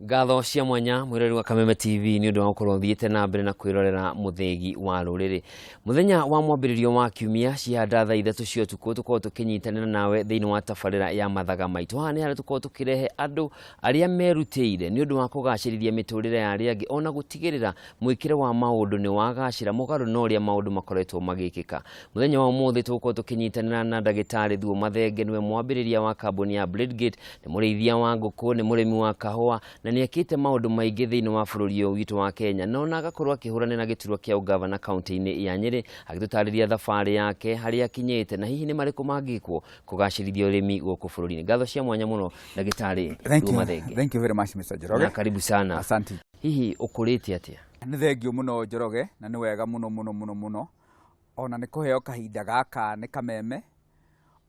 Ngatho cia mwanya mwĩroreri wa Kameme TV nĩ ũndũ wa gũkorwo ũthiĩte na mbere na kwĩrorera mũthĩgi wa rũrĩrĩ. Mũthenya wa mwambĩrĩrio wa kiumia cihanda thaa 3 cia ũtukũ tũkorwo tũkĩnyitanĩra nawe thĩinĩ wa tabarĩra ya mathaga maitũ. Haha nĩ harĩa tũkorwo tũkĩrehe andũ arĩa merutĩire nĩ ũndũ wa kũgacĩrithia mĩtũrĩre ya arĩa angĩ ona gũtigĩrĩra mwĩkĩre wa maũndũ nĩ wagacĩra mũgarũ na ũrĩa maũndũ makoretwo magĩkĩka. Mũthenya wa ũmũthĩ tũgũkorwo tũkĩnyitanĩra na ndagĩtarĩ Thuo Mathenge, nĩwe mwambĩrĩria wa kambuni ya Bladegate, nĩ mũrĩithia wa ngũkũ, nĩ mũrĩmi wa kahũa na nĩ ekĩte maũndũ maingĩ thĩinĩ wa bũrũri ũyũ witũ wa Kenya, na ona agakorwo akĩhũranĩra gĩturwa kĩa ũgavana kaunti-inĩ ya Nyĩrĩ, agĩtũtarĩria thabarĩ yake harĩa akinyĩte na hihi nĩ marĩkũ mangĩkwo kũgacĩrithia ũrĩmi gũkũ bũrũri-inĩ. Ngatho cia mwanya mũno ndagĩtarĩ Thank Thuo you. Mathenge. Thank you very much, Mr. Njoroge. Na karibu sana. Asante. Hihi ũkũrĩte atĩa? Nĩ thengio mũno Njoroge, na nĩ wega mũno mũno mũno mũno ona nĩ kũheo kahinda gaka nĩ Kameme,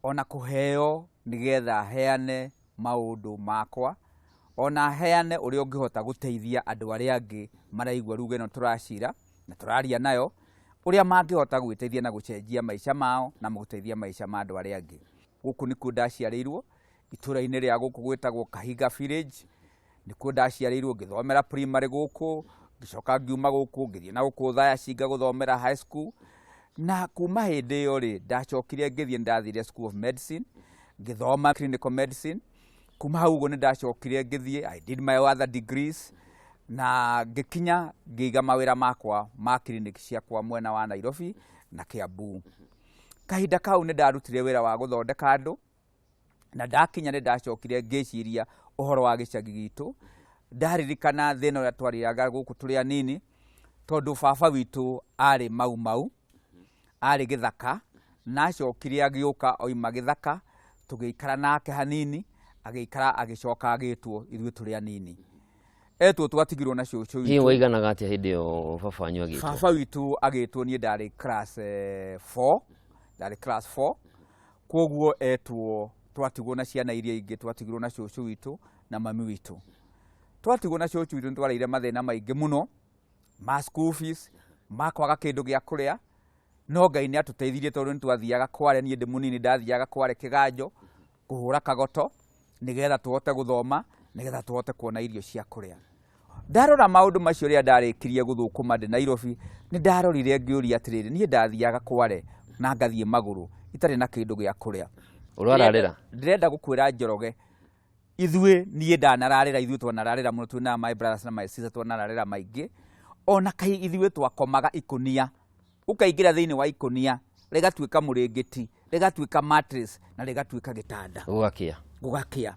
ona kũheo nĩgetha heane maũndũ makwa, ona heane ũrĩa ũngĩhota gũteithia andũ arĩa angĩ maraigua ruga ĩno tũracira na tũraria nayo, ũrĩa mangĩhota gwĩteithia na gũcenjia maica mao na gũteithia maica ma andũ arĩa angĩ. Gũkũ nĩkuo ndaciarĩirwo, itũra-inĩ rĩa gũkũ gwĩtagwo Kahiga Village, nĩkuo ndaciarĩirwo ngĩthomera primary gũkũ, ngĩcoka ngiuma gũkũ ngĩthiĩ na gũkũ Othaya Cinga gũthomera high school, na kuma hĩndĩ ĩyo rĩ, ndacokire ngĩthiĩ nĩndathire School of Medicine, ngĩthoma clinical medicine, kuma hau ũguo nĩndacokire ngĩthiĩ, I did my other degrees, na ngĩkinya ngĩiga mawĩra makwa ma clinic ciakwa mwena wa Nairobi na Kiambu. Kahinda kau nĩ ndarutire wĩra wa gũthondeka andũ, na ndakinya nĩ ndacokire ngĩciria ũhoro wa gĩcagi gitũ, ndaririkana thĩna ũrĩa twarĩaga gũkũ tũrĩ anini, tondũ baba witũ arĩ Mau Mau, arĩ gĩthaka, na acokire agĩũka oima gĩthaka, tũgĩikara nake hanini, agĩikara agĩcoka agĩtwo ithuĩ tũrĩ anini. Etwo twatigirwo na cũcũ Hihi witũ. Waiganaga atĩa hĩndĩ ĩyo baba wanyu agĩtwo? Baba witũ agĩtwo niĩ ndarĩ class 4, ndarĩ class 4, koguo etwo twatigwo na ciana iria ingĩ, twatigirwo na cũcũ witũ na mami witũ. Twatigwo na cũcũ witũ nĩ twarĩire mathĩna maingĩ mũno ma school fees, ma kwaga kĩndũ gĩa kũrĩa, no Ngai nĩ atũteithirie tondũ nĩ twathiaga kware, niĩ ndĩ mũnini ndathiaga kware kĩganjo kũhũra kagoto nĩgetha tũhote gũthoma, nĩgetha tũhote kuona irio cia kũrĩa. Ndarora maũndũ macio rĩrĩa ndarĩkirie gũthũkũma ndĩ Nairobi, nĩ ndarorire ngĩũria atĩrĩrĩ, niĩ ndathiaga kware na ngathiĩ magũrũ itarĩ na kĩndũ gĩa kũrĩa. Ũrararĩra? Ndĩrenda gũkwĩra Njoroge, ithuĩ niĩ ndanararĩra, ithuĩ twanararĩra mũno twĩna my brothers na my sisters, twanararĩra maingĩ, ona kai ithuĩ twakomaga ikũnia, ũkaingĩra thĩinĩ wa ikũnia rĩgatuĩka mũrĩngĩti, rĩgatuĩka mattress na rĩgatuĩka gĩtanda. Gũgakĩa. Gũgakĩa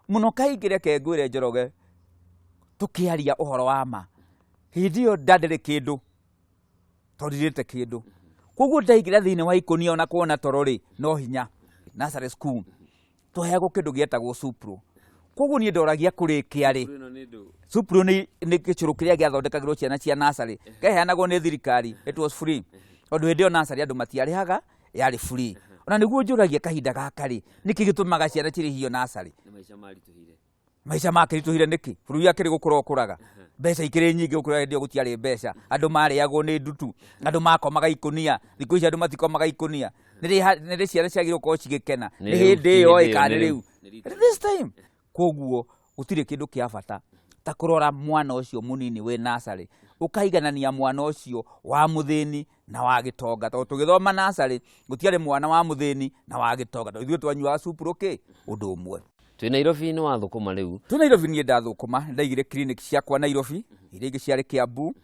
mũno. Kaingĩ reke ngwĩre Njoroge, tũkĩaria ũhoro wa ma, hĩndĩ ĩyo nda ndĩrĩ kĩndũ tondũ ndirĩte kĩndũ, koguo ndaingĩra thĩinĩ wa ikũnia ona kuona toro rĩ no hinya. Nursery school twaheagwo kĩndũ gĩetagwo supro, koguo niĩ ndoragia kũrĩkia rĩ. Supro nĩ gĩcũrũ kĩrĩa gĩathondekagĩrwo ciana cia nursery, kĩaheanagwo nĩ thirikari, it was free, tondũ hĩndĩ ĩyo nursery andũ matiarĩhaga, yarĩ free. Ona nĩguo njũragia kahinda gaka rĩ, nĩkĩ gĩtũmaga ciana cirĩhio nursery? Maica makĩritũhire nĩkĩ? Bũrũri akĩrĩ gũkũra ũkũraga, mbeca ikĩrĩ nyingĩ gũkũra. Hĩndĩ ĩyo gũtiarĩ mbeca, andũ marĩagwo nĩ ndutu, andũ makomaga ikũnia. Thikũ ici andũ matikomaga ikũnia. Nĩ rĩ ciana ciagĩrĩirwo gũkorwo cigĩkena? Nĩ nĩ rĩu, hĩndĩ ĩyo ti ĩ kana hĩndĩ nĩ ĩyo, rĩu this time? Koguo gũtirĩ kĩndũ kĩa bata ta kũrora mwana ũcio mũnini wĩ nursery, ũkaiganania mwana ũcio wa mũthĩni na wa gĩtonga, tondũ tũgĩthoma nursery gũtiarĩ mwana wa mũthĩni na wa gĩtonga, tondũ ithuĩ twanyuaga supro kĩ ũndũ ũmwe. Twĩ Nairobi nĩ wathũkũma rĩu. Twĩ Nairobi niĩ ndathũkũma, ndaigire clinic ciakwa Nairobi, iria ingĩ ciarĩ Kiambu,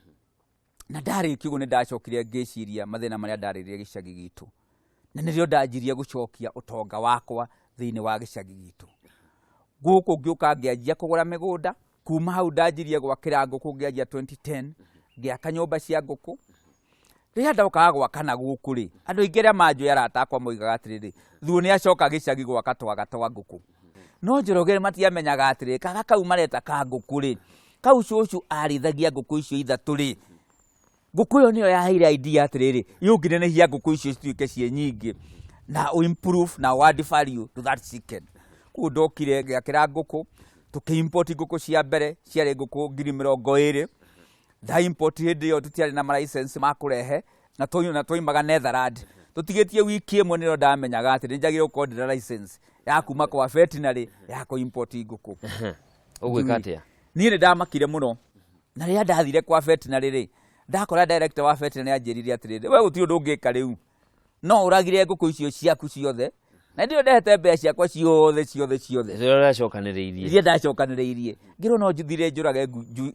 na ndarĩkia ũguo nĩ ndacokire ngĩciria mathĩna marĩa ndarĩrire gĩcagi gitũ, na nĩrĩo ndanjirie gũcokia ũtonga wakwa thĩinĩ wa gĩcagi gitũ. Gũkũ ngĩũka ngĩanjia kũgũra mĩgũnda, kuma hau ndanjirie gwakĩra ngũkũ, ngĩanjia 2010 ngĩaka nyũmba cia ngũkũ. Rĩrĩa ndokaga gwaka na gũkũ rĩ, andũ aingĩ arĩa manjũĩ, arata akwa, moigaga atĩrĩrĩ, "Thuo nĩ acoka gĩcagi gwaka twaga twa ngũkũ." No Njoroge matiamenyaga atĩrĩrĩ, kaga kau mareta ka ngũkũ rĩ, kau cũcũ arĩithagia ngũkũ icio ithatũ rĩ, ngũkũ ĩyo nĩyo yaheire idea atĩrĩrĩ, yũngĩnenehia ngũkũ icio cituĩke ciĩ nyingĩ na ũ improve na ũ add value to that chicken. Koguo ndokire ngĩakĩra ngũkũ, tũkĩ import ngũkũ cia mbere ciarĩ ngũkũ 20,000. Nda import hĩndĩ ĩyo tũtiarĩ na ma license ma kũrehe na twaumaga Netherland tũtigĩtie wiki ĩmwe, nĩrĩo ndamenyaga atĩ nĩ njagĩrĩirwo gũkorwo ndĩna license ya kuma kwa veterinary ya kũ import ngũkũ. Ũgwĩka atĩa? Niĩ nĩ ndamakire mũno, na rĩrĩa ndathire kwa veterinary rĩ, ndakora director wa veterinary anjĩrire atĩrĩrĩ, we gũtirĩ ũndũ ũngĩka rĩu, no ũragire ngũkũ icio ciaku ciothe, na ndĩo ndehete mbeca ciakwa ciothe ciothe ciothe Rĩrĩa ũracokanĩrĩirie. Iria ndacokanĩrĩirie, ngĩrwo no njithire njũrage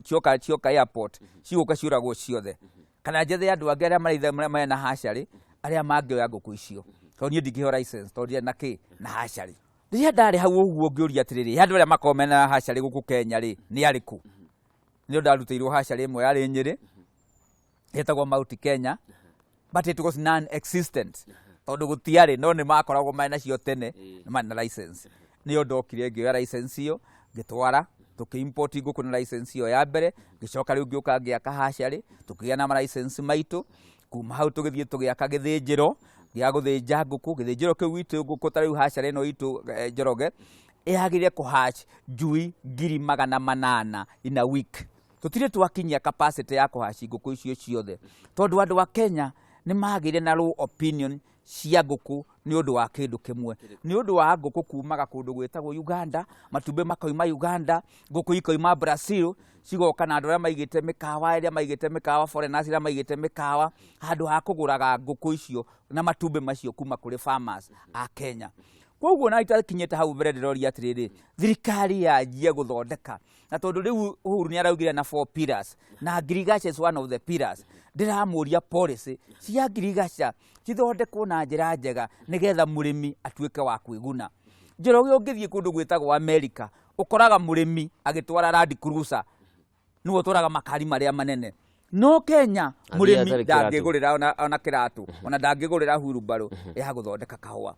cioka cioka airport cigũka ciũragwo ciothe, kana njethe andũ angĩ arĩa marĩithagia mena hatchery arĩa mangĩoya ngũkũ icio, tondũ niĩ ndingĩheo license tondũ ndirĩ na kĩ na hatchery. Rĩrĩa ndarĩ hau ũguo ngĩũria atĩrĩrĩ, andũ arĩa makoragwo mena hatchery gũkũ Kenya rĩ nĩ arĩkũ? Nĩ ndarutĩirwo hatchery ĩmwe yarĩ Nyĩrĩ ĩtagwo Mount Kenya, but it was non existent tondũ gũtiarĩ, no nĩ makoragwo marĩ nacio tene, nĩ marĩ na license. Nĩyo ndokire ngĩoya license ĩyo, ngĩtwara, tũkĩ import ngũkũ na license ĩyo ya mbere, ngĩcoka rĩu ngĩũka ngĩaka hatchery, tũkĩgĩa na license maitũ. Kuma hau tũgĩthiĩ tũgĩaka gĩthĩnjĩro gĩa gũthĩnja ngũkũ. Gĩthĩnjĩro kĩu gitũ ngũkũ ta rĩu hatchery ĩno itũ Njoroge ĩyagĩrĩire kũhatch njui 800,000 in a week. Tũtirĩ twakinyia capacity ya kũhatch ngũkũ icio ciothe, tondũ andũ a Kenya nĩ magĩire na low opinion cia ngũkũ nĩ ũndũ wa kĩndũ kĩmwe, nĩ ũndũ wa ngũkũ kumaga kũndũ gwĩtagwo Uganda, matumbĩ makoima Uganda, ngũkũ ikoima Brazil, cigoka na andũ arĩa maigĩte mĩkawa, arĩa maigĩte mĩkawa, foreigners arĩa maigĩte mĩkawa, handũ ha kũgũraga ngũkũ icio na matumbĩ macio kuma kũrĩ farmers a Kenya. Koguo na itakinyĩte hau mbere ndĩroria atĩrĩrĩ, thirikari yanjie gũthondeka, na tondũ rĩu Uhuru nĩ araugire na 4 pillars, na agriculture is one of the pillars, ndĩramũria policy cia agriculture cithondekwo na njĩra njega nĩgetha mũrĩmi atuĩke wa kwĩguna. Njoroge, ũngĩthiĩ kũndũ gwĩtagwo America, ũkoraga mũrĩmi agĩtwara Land Cruiser, nĩwe ũtwaraga makari marĩa manene, no Kenya mũrĩmi atarĩ kĩratũ. Ndangĩgũrĩra ona kĩratũ, ona ndangĩgũrĩra wheelbarrow ya gũthondeka kahũa.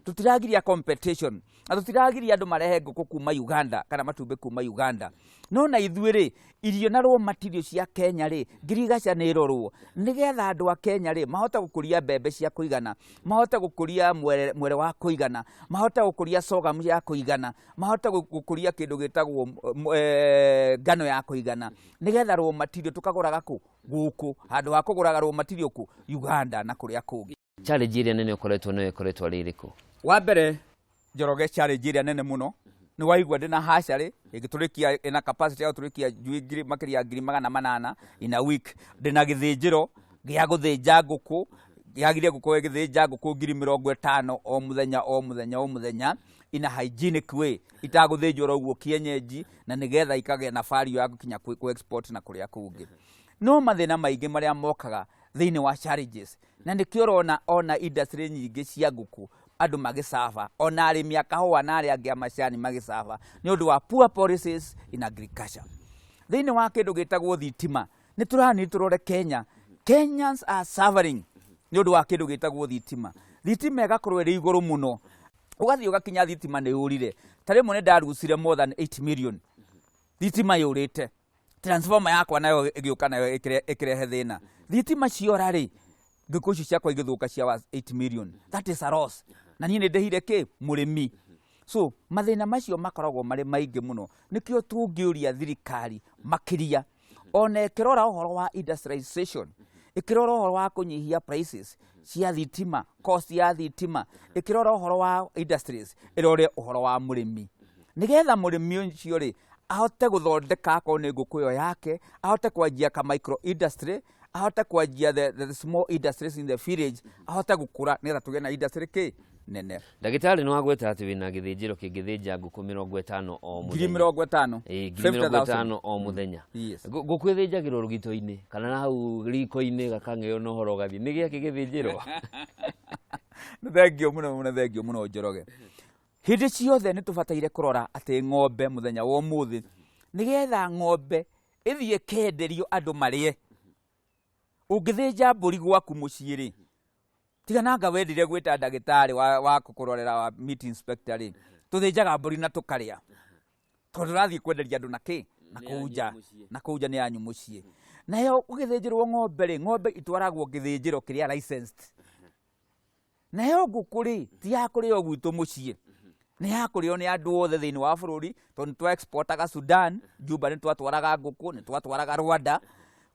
Tũtiragiria competition na tũtiragiria andũ marehe ngũkũ kuma Uganda kana matumbĩ kuma Uganda, no na ithuĩ rĩ, irio na raw material cia Kenya rĩ, ngirigaca nĩ ĩrorwo nĩgetha andũ a Kenya rĩ mahote gũkũria mbembe cia kũigana, mahote gũkũria mwere, mwere wa kũigana, mahote gũkũria sorghum ya kũigana, mahote gũkũria kĩndũ gĩtagwo ngano ya kũigana, nĩgetha raw material tũkagũraga kũ gũkũ handũ ha kũgũraga raw material kũ Uganda na kũrĩa kũngĩ. Challenge ĩrĩa nene ũkoretwo nayo ĩkoretwo arĩ ĩrĩkũ? Wa mbere, Njoroge, challenge ĩrĩa nene mũno nĩ waigua ndĩna hatchery ĩngĩtũrĩkia, ĩna capacity ya gũtũrĩkia njui ngiri makĩria ya 800,000 in a week. Ndĩna gĩthĩnjĩro gĩa gũthĩnja ngũkũ gĩagĩrĩire gũkorwo gĩthĩnja ngũkũ 50,000 o mũthenya o mũthenya o mũthenya in a hygienic way, itagũthĩnjwo oro ũguo kienyeji, na nĩgetha ikagĩa na value ya gũkinya kũ export na kũrĩa kũngĩ. No mathĩna maingĩ marĩa mokaga thĩinĩ wa challenges, na nĩkĩo ũrona ona industry nyingĩ cia ngũkũ andũ magĩcaba, ona arĩmi a kahũa na arĩa angĩ a macani magĩcaba, nĩ ũndũ wa poor policies in agriculture. Thĩinĩ wa kĩndũ gĩtagwo thitima, nĩ tũrani tũrore Kenya, Kenyans are suffering nĩ ũndũ wa kĩndũ gĩtagwo thitima. Thitima ĩgakorwo ĩrĩ igũrũ mũno, ũgathiĩ ũgakinya thitima nĩ yũrire. Ta rĩmwe nĩ ndarucire more than 8 million thitima yũrĩte, transformer yakwa nayo ĩgĩũka nayo ĩkĩrehe thĩna. Thitima ciora rĩ, ngũkũ icio ciakwa igĩthũka cia 8 million, that is a loss, na niĩ nĩ ndĩhire kĩ mũrĩmi. So mathĩna macio makoragwo marĩ maingĩ mũno. Nĩkĩo tũngĩũria thirikari makĩria ona ĩkĩrora ũhoro wa industrialization, ĩkĩrora ũhoro wa kũnyihia prices cia thitima, cost ya thitima, ĩkĩrora ũhoro wa industries, ĩrore ũhoro wa mũrĩmi, nĩgetha mũrĩmi ũcio rĩ ahote gũthondeka akorwo nĩ ngũkũ ĩyo yake, ahote kwanjia ka micro industry, ahote kwanjia the small industries in the village, ahote gũkũra nĩgetha tũgĩe na industry kĩ nene. Ndagĩtarĩ, nĩ wagweta atĩ wĩna gĩthĩnjĩro kĩngĩthĩnja ngũkũ 50 o ngiri mũthenya. 50. Ĩĩ, ngiri mĩrongo 50,000. ĩtano o mũthenya. Yes. Ngũkũ ĩthĩnjagĩrwo rũgito-inĩ kana na hau riko-inĩ gakang'eo na ũhoro ũgathiĩ nĩ gĩakĩ gĩthĩnjĩro? Nĩ thengio mũno mũno, thengio mũno, Njoroge. Hĩndĩ ciothe nĩ tũbataire kũrora atĩ ng'ombe mũthenya wa ũmũthĩ, nĩgetha ng'ombe ĩthiĩ ĩkenderio andũ marĩe, ũngĩthĩnja mbũri gwaku mũciĩ rĩ, tiga nanga wendire gwĩta ndagĩtarĩ wa kũkũrorera wa meat inspector rĩ, tũthĩnjaga mbũri na tũkarĩa, tondũ ũrathiĩ kwenderia andũ na kĩ na Nĩ kũu yanyu nja mũciĩ. Na kũu nja nĩ yanyu mũciĩ. Nayo ũgĩthĩnjĩrwo ng'ombe rĩ, ng'ombe itwaragwo gĩthĩnjĩro kĩrĩa licensed. Nayo ngũkũ rĩ, ti ya kũrĩo gwitũ mũciĩ, nĩ ya kũrĩo nĩ andũ othe thĩinĩ wa bũrũri, tondũ nĩ twa exportaga Sudan, Juba, nĩ twatwaraga ngũkũ, nĩ twatwaraga Rwanda.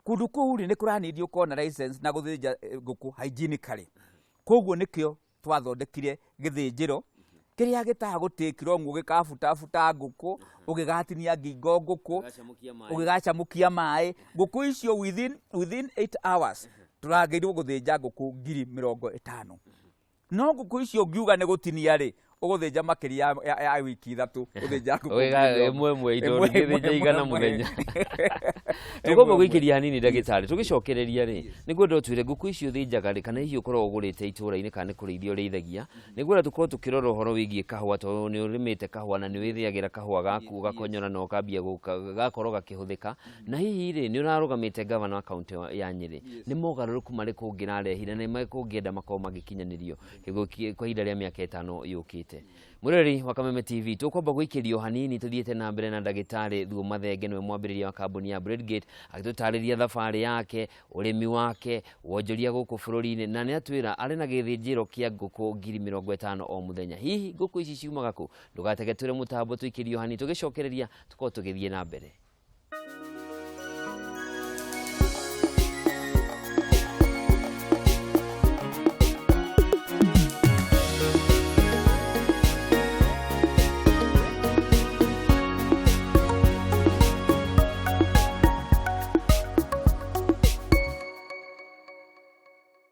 Kũndũ kũu rĩ, nĩ kũranindi ũkorwo na license na gũthĩnja ngũkũ hygienically. Koguo nĩkĩo twathondekire gĩthĩnjĩro. Kĩrĩa gĩtagũ take long ũgĩkabutabuta ngũkũ, ũgĩgatinia ngingo ngũkũ, ũgĩgacamũkia maĩ, ngũkũ icio within 8 hours tũragĩrĩirwo gũthĩnja ngũkũ 50,000. No ngũkũ icio ũngiuga nĩ gũtinia rĩ, ũgũthĩnja makĩria ya wiki 3 gũthĩnja ngũkũ ngiri ĩmwe ĩmwe indo ĩmwe, ndũngĩthĩnja ĩmwe, 100 ĩmwe. Mũthenya. Ĩmwe, Tũkwamba ĩmwe. gũikĩria hanini, ndagĩtarĩ, tũgĩcokereria rĩ, nĩngwenda ũtwĩre ngũkũ icio ũthĩnjaga rĩ, kana hihi ũkoragwo ũgũrĩte itũũra-inĩ kana nĩ kũrĩithia ũrĩithagia. Nĩngwenda tũkorwo tũkĩrora ũhoro wĩgiĩ kahũa, tondũ nĩ ũrĩmĩte kahũa na nĩ wĩthĩagĩra kahũa gaku, ũgakonyora na ũkambia gakorwo gakĩhũthĩka. Na hihi rĩ, nĩ ũrarũgamĩte gavana wa kaũntĩ ya Nyĩrĩ, nĩ mogarũrũku marĩkũ ũngĩrarehire na nĩ marĩkũ ũngĩenda makorwo magĩkinyanĩrio kwa ihinda rĩa mĩaka 5 yũkĩte? Mwĩroreri wa Kameme TV, tũkwamba gũikĩrio hanini tũthiĩte na mbere na ndagĩtarĩ Thuo Mathenge, nĩwe mwambĩrĩria wa kambuni ya Breadgate, agĩtũtarĩria thabarĩ yake, ũrĩmi wake, wonjoria gũkũ bũrũri-inĩ, na nĩ atwĩra arĩ na gĩthĩnjĩro kĩa ngũkũ 50,000 o mũthenya. Hihi ngũkũ ici ciumaga kũ? Ndũgatege twĩre mũtambo tũikĩrio hanini, tũgĩcokereria tũkorwo tũgĩthiĩ na mbere.